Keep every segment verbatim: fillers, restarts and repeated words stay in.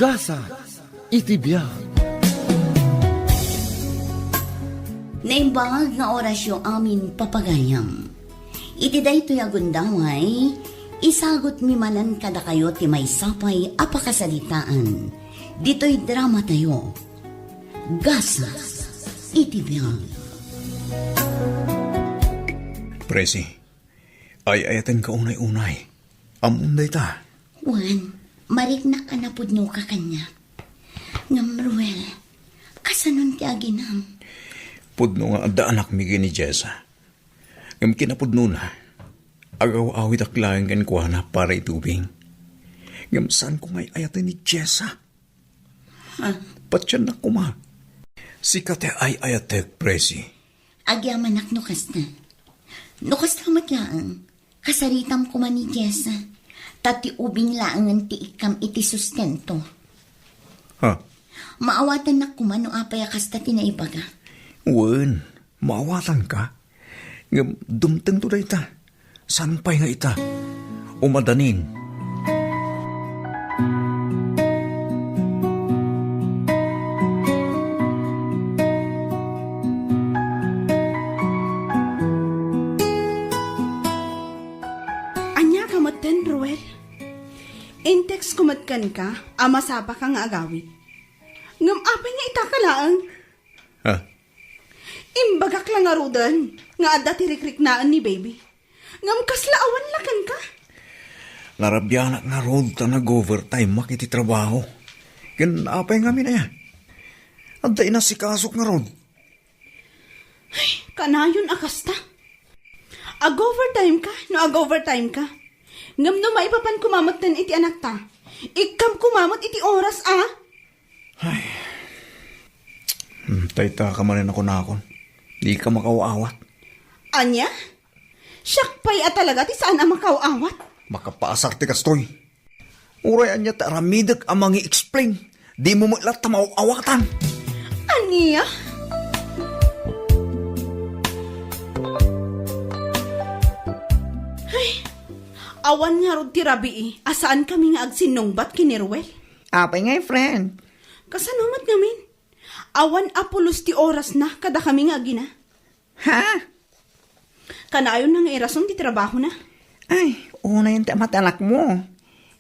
Gasat iti biag. Naimbag nga orasyo amin, papagayam. Iti daytoy a gundaway, isagutmi manen kadakayo ti maysa pay a pakasaritaan ditoy dramatayo, Gasat iti biag. Presi, ay-ayatenka unay-unay. Ammom dayta. Wen, mariknak a napudnoka kaniak. Ngem, Ruel, kasanon ti aginam? Pudno nga adda anakmi ken ni Jessa. Ngem kinapudnona, agaw-awidak laeng kenkuana para iti ubing. Ngem saanko nga ay-ayaten ni Jessa. Ha? Patiennak koma. Sika ti ay-ayatek, Presi. Agyamanak no kasta. No kasta met laeng, kasaritam koma ni Jessa. Ta ti ubing laengen ti ikkam iti sustento. Ha? Maawatannak koma no apay a kasta ti naibaga. Wen, maawatanka. Ngem dumtengto dayta. Saan pay nga ita? Umadanin. Ania ka metten, Ruel? Intext ko met kenka a masapaka nga agawid. Ngem apay nga ita ka laeng? Ha? Imbagak la ngaruden nga adda ti rikriknaen ni baby. Ngem kasla awan la kenka? Narabianak ngarud ta nag-overtime-ak iti trabaho. Ken apay ngamin aya? Adda inasikasok ngarud. Ay, kanayon a kasta. Ag-overtime ka, no ag-overtime ka. Ngem no maipapan koma metten iti anakta, ikkam koma met iti oras a. Ay. Hmm, tayta ka manen a kunakon. Di ka makaw-awat. Ania? Siak pay a talaga ti saan a makaw-awat. Makapaasar ti kastoy. Uray ania ti aramidek a mangi-explain, dimo met latta maaw-awatan. Ania? Ay, awan ngarud ti rabii a saankami nga agsinnungbat ken ni Ruel. Apay ngay, friend? Kasano met ngamin? Awan a pulos ti orasna kadakami nga agina. Ha? Kanayon na nga irason ti trabahona. Ay, unayen ti ama ti anakmo.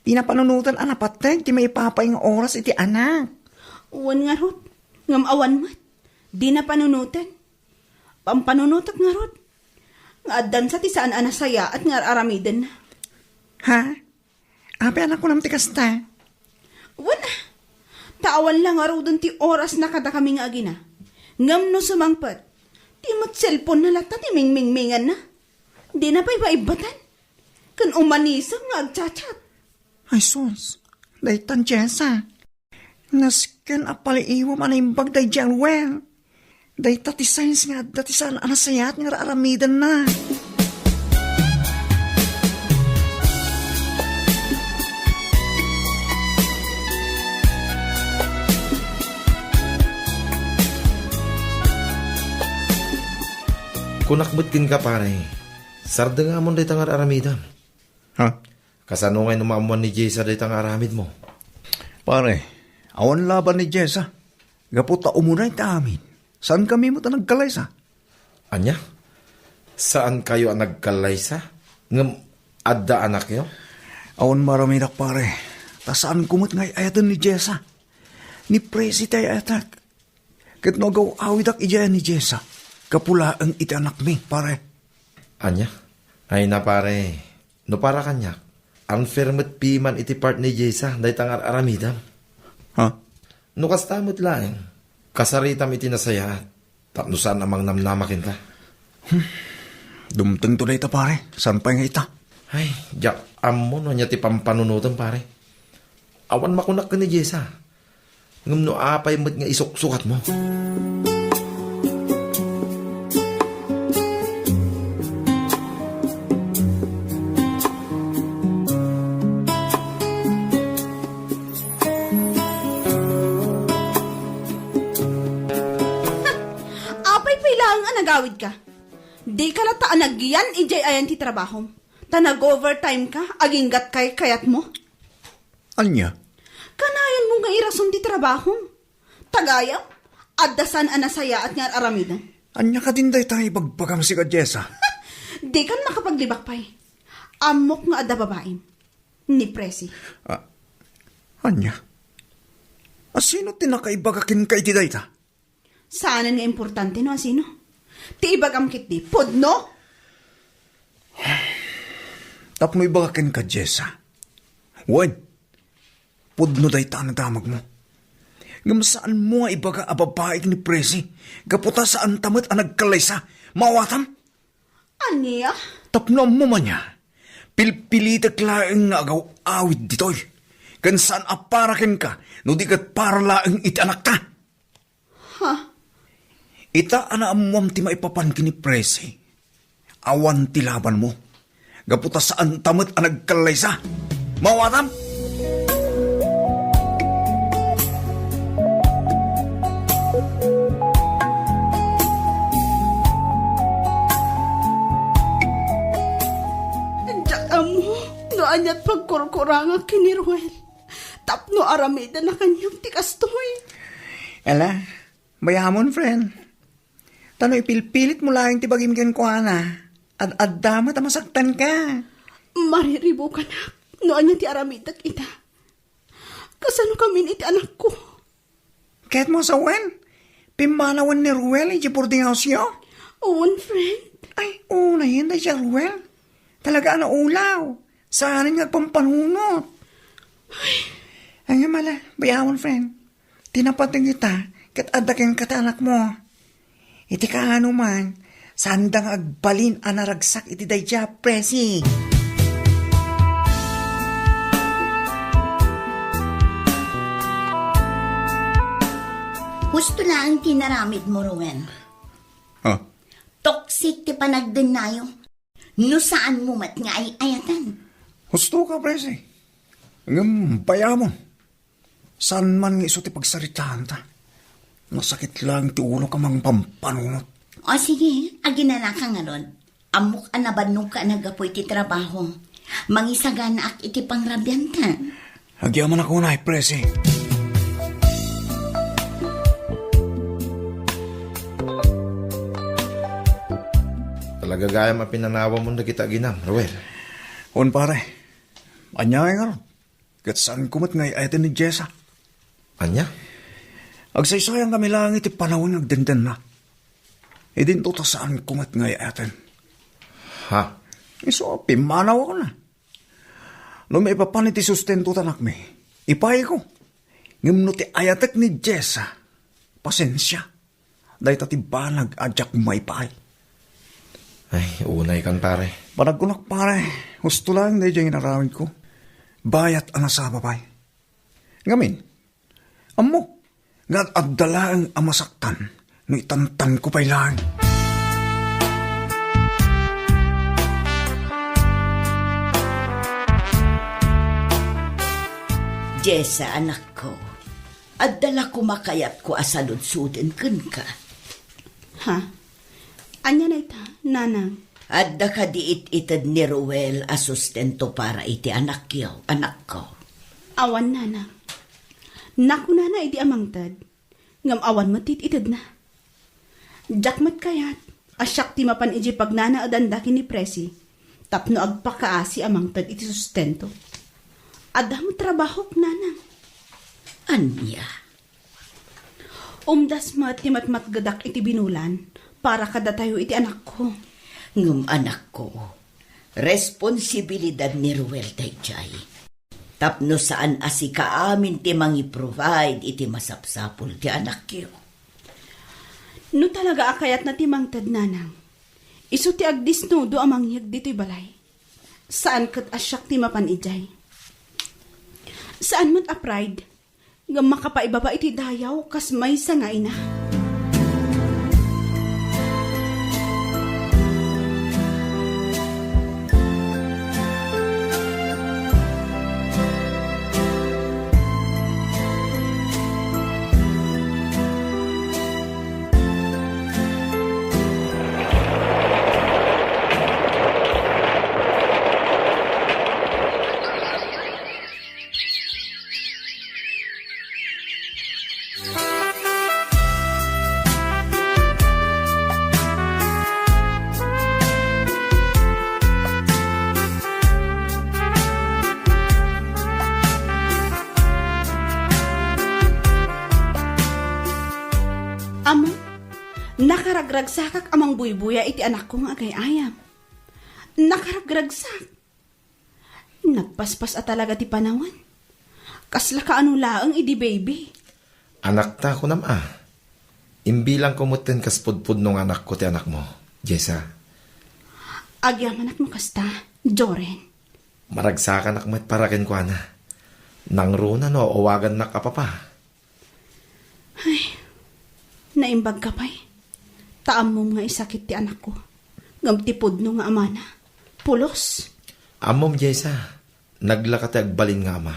Di na panunoten a napateg ti maipapay nga oras iti anak. Wen ngarud, ngem awan met. Di na panunoten. Pampanunotek ngarud. Nga addansa ti saan a nasayaat nga ar-aramidenna. Ha? Apay a nakunam ti kasta? Wen, ta awan la ngaruden ti orasna kadakami nga agina. Ngem no sumangpet, ti met cellphone-na latta ti mingmingminganna. Dina pay maibbatan. Ken umanisem nga agchat-chat. Ay sus, daytan Jessa. Nasken a paliiwam a naimbag daydiay a Ruel. Dayta ti signs nga adda ti saan a nasayaat nga ar-aramidenna. Kunak met kenka, pare, sardengamon dayta nga ar-aramidem. Ha? Kasano ngay no maammoan ni Jessa dayta nga aramidmo? Pare, awan laban ni Jessa. Gapu ta umunay ti amin, saankami met a nagkallaysa. Ania? Saankayo a nagkallaysa? Ngem adda anakyo? Awan maaramidak, pare. Ta saanko met nga ay-ayaten ni Jessa. Ni Presi ti ay-ayatek. Ket no agaw-awidak idiay ni Jessa, gapu laeng iti anakmi, pare. Ania? Ay na, pare. No para kaniak, unfair met piman iti part ni Jessa dayta nga ar-aramidam. Ha? No kasta met laeng, kasaritam iti nasayaat tapno saan a mangnamnama kenka. Hmm. Dumtengto dayta, pare. Saan pay nga ita? Ay, diak ammo no ania ti pampanunotem, pare. Awan makunak ken ni Jessa. Ngem no apay met nga isuksukatmo? Apay pay laeng a nagawidka? Dika latta a nagyan idiay ayan ti trabahom, ta nag-overtime ka aginggat kay kayatmo? Ania? Kanayonmo nga irason ti trabahom. Tagayam, adda saan a nasayaat nga ar-aramidem. Ania kadin dayta nga ibagbagam, sika Jessa? Dikan makapaglibak pay. Ammok nga adda babaim. Ni Presi. Ah, ania? A, sino ti nakaibaga kenka iti dayta? Saanen nga importante no asino. Ti ibagam ketdi, pudno? Tapno ibaga kenka, Jessa. Wen, pudno dayta a nadamagmo. Ngem saanmo nga ibaga a babaik ni Presi, gapu ta saanta met a nagkallaysa. Maawatam? Ania? Tapno ammom ania, pilpilitek laeng nga agaw-awid ditoy. Ken saan a para kenka, no di ket para laeng iti anakta. Ha? Ita a naammoam ti maipapan ken ni Presi, awan ti labanmo. Gapu ta saanta met a nagkallaysa. Maawatam? Diak ammo no aniat pagkurkurangak ken ni Ruel tapno aramidna kaniak ti kastoy. Ala, bayamon, friend. Ta no ipilpilitmo laeng ti bagim kenkuana, ad-adda met a masaktanka. Mariribukanak no ania ti aramidek ita. Kasano kamin iti anakko? Ket mo sawen, pimmanawen ni Ruel iti boarding house-yo? Wen, friend. Ay, unayen dayta Ruel. Talaga a naulaw. Saanen nga agpampanunot. Ay. Ay, nga mala, bayamon, friend. Ti napateg ita, ket adda kenka ti anakmo. Iti kaano man, saanda nga agbalin a naragsak iti dayta, Presi. Husto laeng ti inaramidmo, Ruel. Ah. Toxic ti panagdennayo. No saanmo met nga ay-ayaten. Husto ka, Presi. Ngem bayamon. Saan man nga isu ti pagsaritaanta. Nasakit laeng ti ulok a mangpampanunot. O sige, aginanaka ngarud. Ammok a nabannogka a naggapu iti trabaho. Mangisaganaak iti pangrabianta. Agyamanak unay, Presi. Talaga gayam a pinanawamon dagiti aginam, Ruel. Wen, pare. Ania ngay ngarud? Ket saanko met nga ay-ayaten ni Jessa. Ania? Agsaysayankami laeng iti panawen nga agdendenna. Idinto ta saanko met nga ay-ayaten. Ha? Isu a pimmanawakon. No maipapan iti sustento ti anakmi, ipayko. Ngem no ti ayatek ni Jessa, pasensia. Dayta ti banag a diak maipaay. Ay, unay kan, pare. Panagkunak, pare, husto laeng daydiay nga inaramidko. Bayat a nasaba pay. Ngamin, ammo, nga ad-adda laeng a masaktan no itantanko pay laeng. Jessa, anakko, adda la koma kayatko a saludsuden kenka. Ha? Ania dayta, nanang? Adda kadi it-ited ni Ruel a sustento para iti anakyo, anakko? Awan, nanang. Nakunana idi a mangted, ngem awan met ti it-itedna. Diak met kayat a siak ti mapan idiay pagnanaedanda ken ni Presi tapno agpakaasi a mangted iti sustento. Adda met trabahok, nanang. Ania? Umdas met ti matmatgedak iti binulan para kadatayo iti anakko. Ngem anakko, responsibilidad ni Ruel daydiay. Tapno saan a sika amin ti mangi-provide iti masapsapul ti anakyo. No talaga a kayatna ti mangted, nanang, isu ti agdisnudo a mangyeg ditoy balay. Saan ket a siak ti mapan idiay. Saan met a pride nga makapaibaba iti dayaw kas maysa nga ina. Nagragsakak a mangbuybuya iti anakko nga agay-ayam. Nakaragragsak. Nagpaspas a talaga ti panawen. Kasla kaano laeng idi baby. Anakta, kunam a. Imbilangko metten kas pudpudno nga anakko ti anakmo, Jessa. Agyamanak no kasta, Joren. Maragsakanak met para kenkuana. Nangruna no awagannak a papa. Ay, naimbagka pay. Ta ammom nga isakit ti anakko. Ngem ti pudno nga amana, pulos. Ammom, Jessa, naglaka ti agbalin nga ama.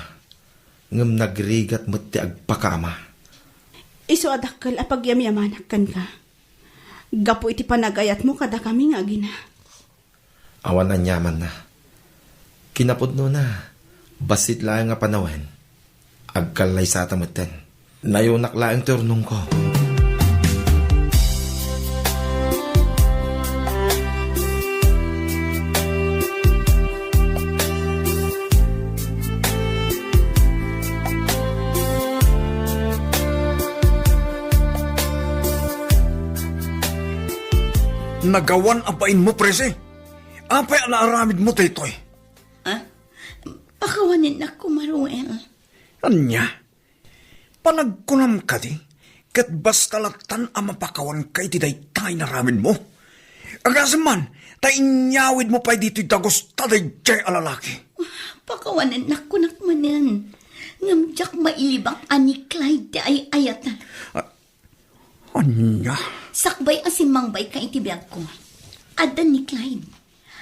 Ngem nagrigat met ti agpakaama. Isu a dakkel a pagyamyamanak kenka. Gapu iti panagayatmo kadakami nga agina. Awan aniamanna. Kinapudnona, bassit laeng a panawen, agkallaysata metten. Nayonak laeng ti urnongko. Nagawan a bainmo, Presi? Apay a naaramidmo daytoy? Ah? Pakawanennak koma, Ruel. Ania? Panagkunam kadi, ket basta lattan a mapakawanka iti dayta inaramidmo? Agasem man, ta inyawidmo pay ditoy dagus ta daydiay a lalaki. Pakawanennak kunak manen. Ngem diak mailibak a ni Clyde ti ay-ayaten. Ah, Ania? Sakbay a simmangbayka iti biagko, adda ni Clyde.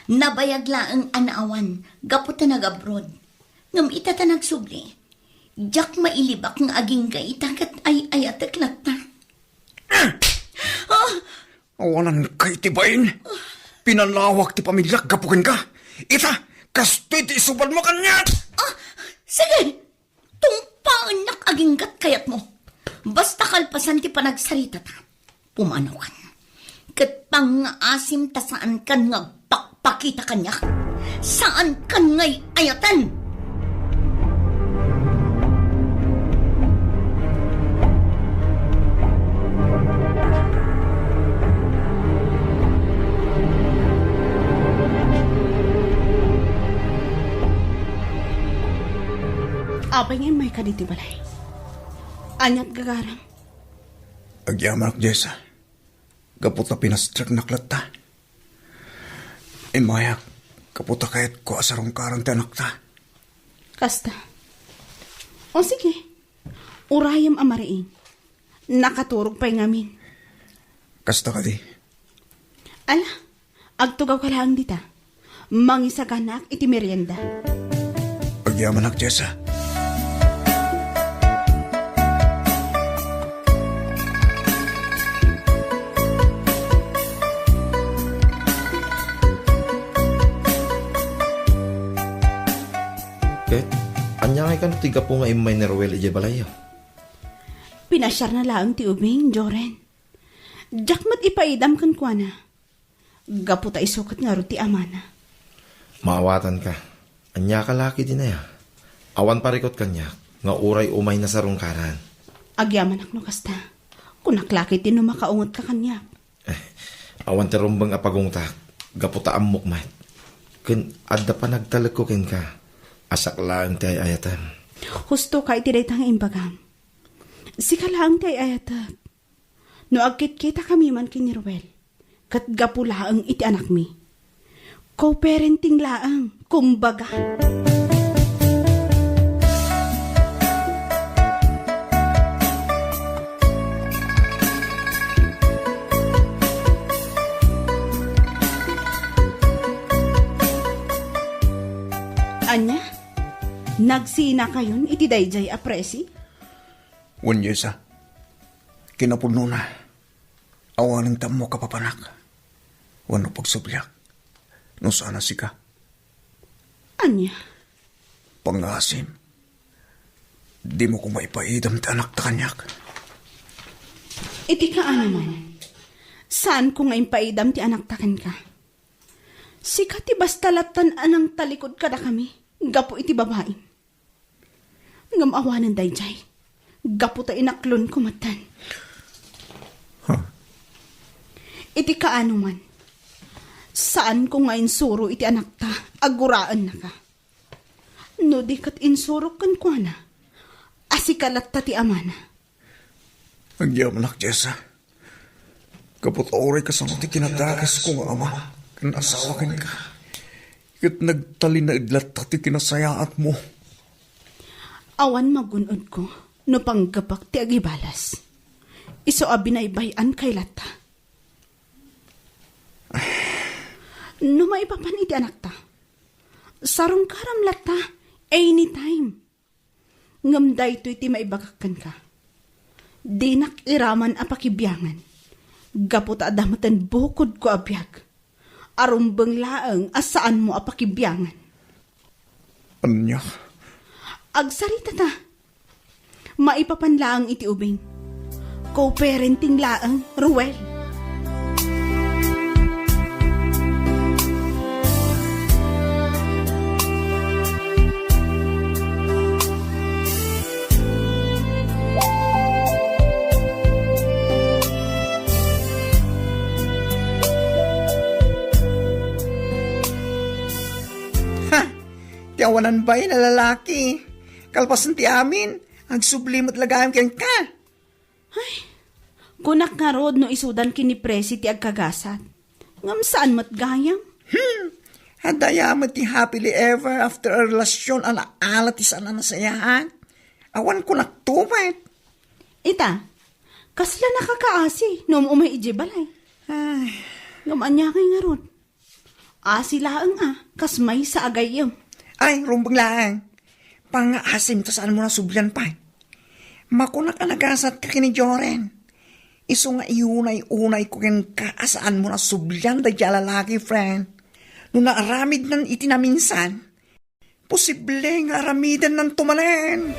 Nabayag laeng a naawan gapu ta nag-abroad. Ngem ita ta nagsubli, diak mailibak nga agingga ita ket ay-ayatek latta. Ah! Awananka iti bain. Pinalawak ti pamiliak gapu kenka. Ita, kastoy ti isubadmo kaniak. Ah, sige! Tungpaennak aginggat kayatmo. Basta kalpasan ti panagsaritata, pumanokan. Ket pangngaasim ta saankan nga agpakpakita kaniak. Saankan nga ay-ayaten. Apay nga immayka ditoy balay? Ania't gagaram? Agyamanak, Jessa. Gapu ta pinastreknak latta. Immayak, gapu ta kayatko a sarungkaran ti anakta. Kasta. O sige, urayem a mariing. Nakaturog pay ngamin. Kasta kadi. Ala, agtugawka laeng dita. Mangisaganaak iti merienda. Agyamanak, Jessa. Ket, ania ngay kano ti gapu nga immay ni Ruel idiay balayyo? Pinasiarna laeng ti ubing, Joren. Diak met ipaidam kenkuana. Gapu ta isu ket ngarud ti amana. Maawatanka. Ania ka la ketdin aya? Awan parikut kaniak nga uray umay nasarungkaran. Agyamanak no kasta. Kunak la ketdin no makaungetka kaniak. Eh, awan ti rumbeng a pagungtak, gapu ta ammok met. Ken adda panagtalekko kenka, a siak laeng ti ay-ayatem. Husto ka iti dayta nga imbagam. Sika laeng ti ay-ayatek. No agkitkitakami man ken ni Ruel, ket gapu laeng iti anakmi. Co-parenting laeng, kumbaga. Ania? Nagsinakayon iti daydiay a presi? Wen, Jessa. Kinapudnona, awanen ti ammok a papanak wenno pagsubliak no saan a sika. Ania? Pangngaasim, dimo koma ipaidam ti anakta kaniak. Iti kaano man, saanko nga impaidam ti anakta kenka. Sika ti basta lattan a nangtalikod kadakami gapu iti babaim. Ngem awanen daydiay, gapu ta inaklonko metten. Huh. Iti kaano man, saanko nga insuro iti anakta a guraennaka. No di ket insurok kenkuana a sika latta ti amana. Agyamanak, Jessa. Gapu ta uray kasano ti kinadagasko nga ama ken asawa kenka, ket nagtalinaed latta ti kinasayaatmo. Awan magun-odko no panggepek ti agibalas. Isu a binaybay-an kay latta. No maipapan iti anakta, sarungkaram latta anytime. Ngem daytoy ti maibagak kenka. Dinak iraman a pakibiangan, gapu ta adda meten bukodko a biag. Arumbeng laeng a saanmo a pakibiangan. Ania? Agsarita ta. Maipapan laeng iti ubing. Co-parenting laeng, Ruel. Ha! Ti awanan bain a lalaki. Kalpasen ti amin, agsubli met la gayam kenka. Ay, kunak ngarud no isudan ken ni Presi ti agkagasat. Ngem saan met gayam? Hmm, adda met ti happily ever after a relasyon a naala ti saan a nasayaat. Awan kunak to met. Ita, kasla nakakaasi no um-umay idiay balay. Ay. Ngem ania ngay ngarud? Asi laeng a, kas maysa a gayyem. Ay, rumbeng laeng. Pangngaasim ta saanmo nasublian pay. Makunak a nagasatka ken ni Joren. Isu nga iunay-unayko kenka a saanmo nasublian daydiay a lalaki, friend. No naaramidnan iti naminsan, posible nga aramidennanto manen.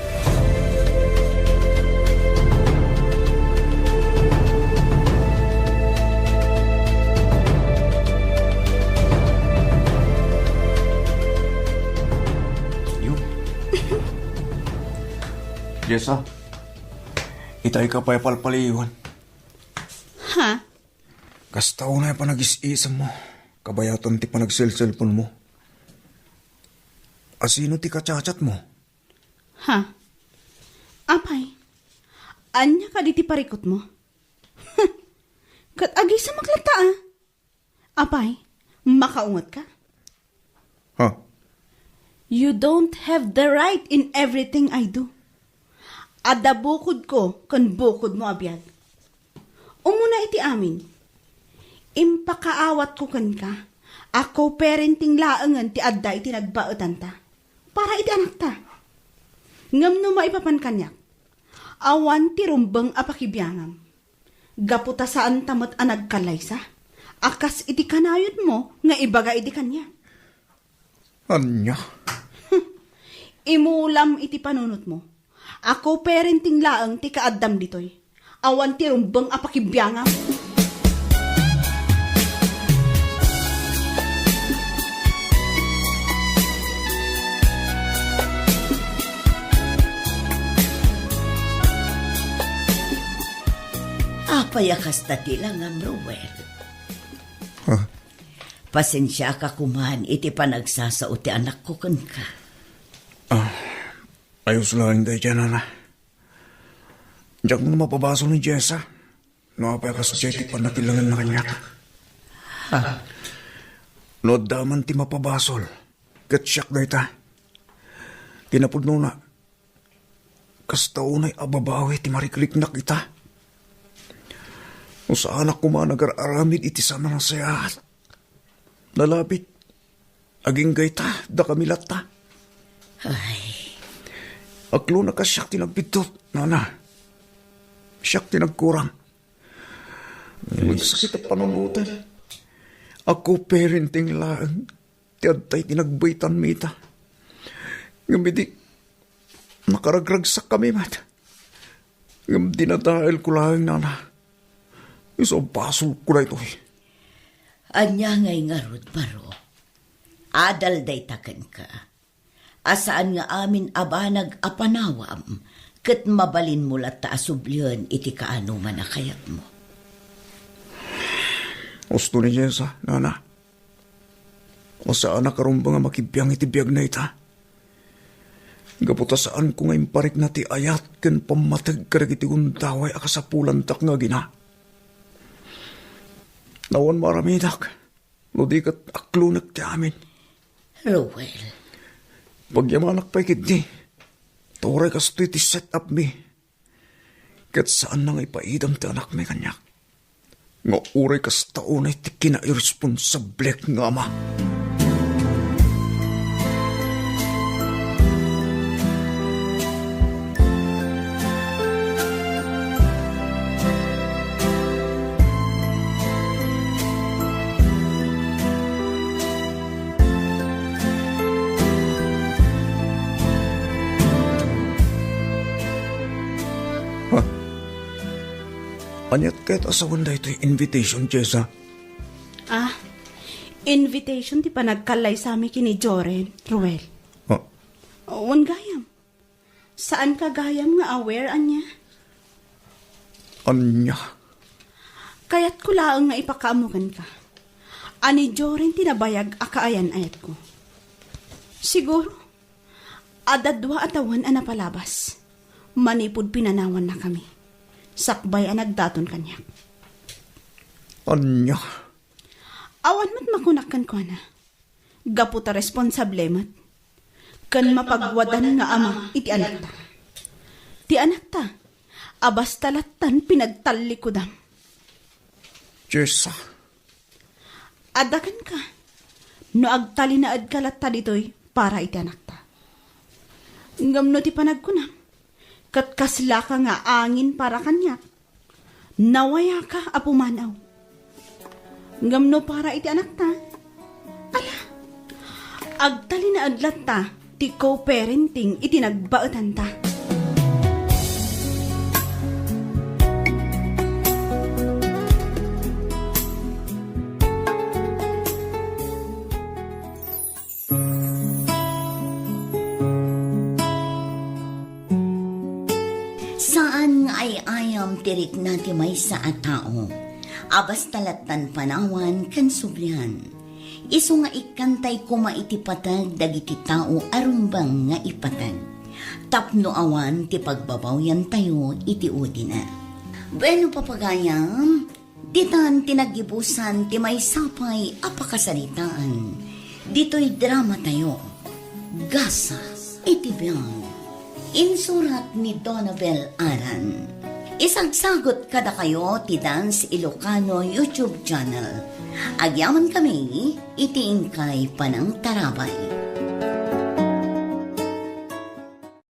Yun. Jessa, itay ka pay palpaliwan. Ha? Kasta unay a panagis-isemmo, kabayatan ti panagselselponmo. Asino ti kachatchatmo? Ha? Apay, ania kadi ti parikutmo? Ket agisamak latta a. Apay, makaungetka? Ha? You don't have the right in everything I do. Adda bukodko ken bukodmo a biag. Umuna iti amin, impakaawatko kenka a co-parenting laengen ti adda iti nagbaetanta para iti anakta. Ngem no maipapan kaniak, awan ti rumbeng a pakibiangam. Gapu ta saanta met a nagkallaysa a kas iti kanayonmo nga ibaga idi kaniak. Ania? Imulam iti panunotmo. A co-parenting laeng ti kaaddam ditoy. Awan ti rumbeng a pakibiangam. Apay a kasta ti langam, Ruel? Ha? Pasensiaka koman iti panagsasao ti anakko kenka. Ah, ayos laeng daydiay, nana. Diak no mapabasol ni Jessa no apay a kasdiay ti pannakilangenna kaniak. Ha? No adda man ti mapabasol, ket siak dayta. Kinapudnona, kasta unay a babawi ti marikriknak ita. No saanak koma nga agar-aramid iti saan a nasayaat, nalabit, agingga ita, dakami latta. Ay. Aklona a siak ti nagbiddut, nana. Siak ti nagkurang. Ay. Magsakit a panunoten. A co-parenting laeng ti adda iti nagbaetanmi ita. Ngem idi nakaragragsakkami met, ngem dinadaelko laeng, nana. Isu a basolko daytoy. Ania ngay ngarud, baro? Adal dayta kenka. A saan nga amin a banag a panawam, ket mabalinmo latta a sublien iti kaanoman a kayatmo. Husto ni Jessa, nana. Saanak a rumbeng a makibiang iti biagna ita. Gapu ta saanko nga imparikna ti ayat ken pammateg kadagiti gundaway a kasapulantak nga agina. Awan maaramidak, no di ket aklonek ti amin. Ruel. Pagyamanak pay ketdi. Ta uray kastoy ti set-up mi. Ket saanna nga ipaidam ti anakmi kaniak. Nga uray kasta unay ti kinairresponsablek nga ama. Ha? Aniat kayat a sawen daytoy invitation, Jessa? Ah, invitation ti panagkallaysami ken ni Joren, Ruel. Ha? Wen gayam. Saanka gayam nga aware ania? Ania? Kayatko laeng nga ipakaammo kenka a ni Joren ti nabayag a kaayan-ayatko. Siguro, adda dua a tawen a napalabas manipud pinanawannakami, sakbay a nagdaton kaniak. Ania? Awan met makunak kenkuana. Gapu ta responsable met ken mapagwadan nga ama iti anakta. Ti anakta a basta lattan pinagtallikudam. Jessa. Adda kenka no agtalinaedka latta ditoy para iti anakta. Ngem no ti panagkunam, ket kaslaka nga angin para kaniak, nawayaka a pumanaw. Ngem no para iti anakta, ala, agtalinaed latta ti co-parenting iti nagbaetanta. Saan nga ay-ayam ti rikna ti maysa a tao a basta lattan panawan ken sublian. Isu nga ikkantay koma iti pateg dagiti tao a rumbeng nga ipateg, tapno awan ti pagbabawyantayo iti udina. Bueno, papagayam, ditan ti naggibusan ti maysa pay a pakasaritaan ditoy dramatayo, Gasat iti Biag. Insurat ni Donabel Aran. Isagsagut kadakayo ti Dance Ilocano YouTube channel. Agyamankami iti inkay panangtarabay.